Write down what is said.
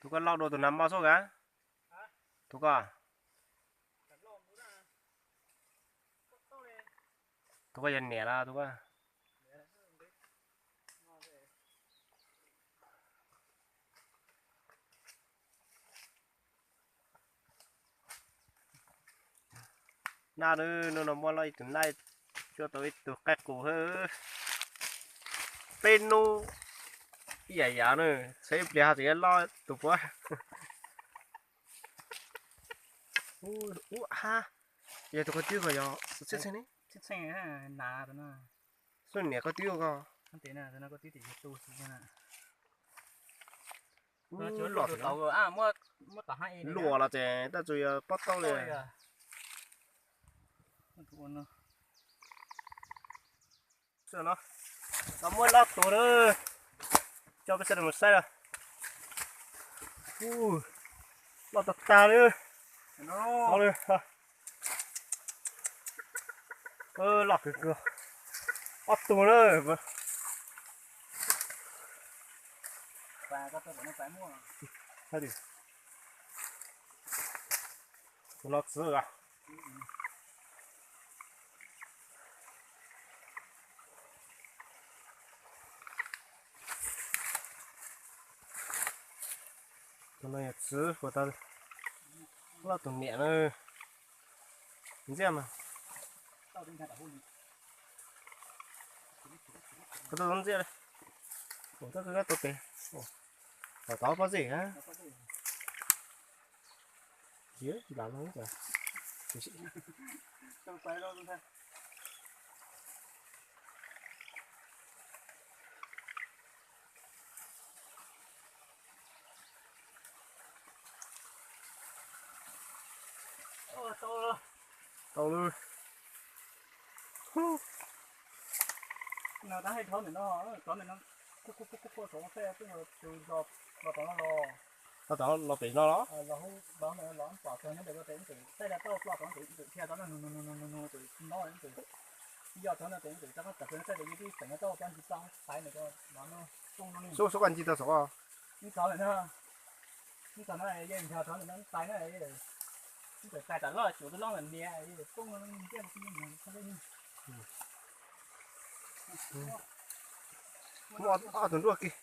Tus koj loj dua tus nav mo xwb ka? Tus koj, tus koj yog niam los tus koj? Naj, hnub no muaj loj ib tug naj, coj tau ib tug qaib qus hab. Peb hnub ib yam yam na, txhua ib pliag ho tseem loj tus puab. Ub, ub, ha, yog tus koj twb ko yog xwb txheej ne. Xwb niam koj twb ko. Luam los ces tab txuas yog pob tauj li. Los muab loj tus na, coj peb sawv daws mus saib na. Loj tag tag li. Loj kawg kawg. Ob tug na. Tus no txwv a. Tus no yog txwv, kuv tau loj tus niam na. Ntxiaj mas. Kuv tau ntxiaj li. Tus koj tau pem. Tom tod pob zeb. Tsis nplam no. Tau lawm. Los tom no los. Los tom los pem no los. Xub xub koj ncig tau saum. Muab ob tug nruab kiag.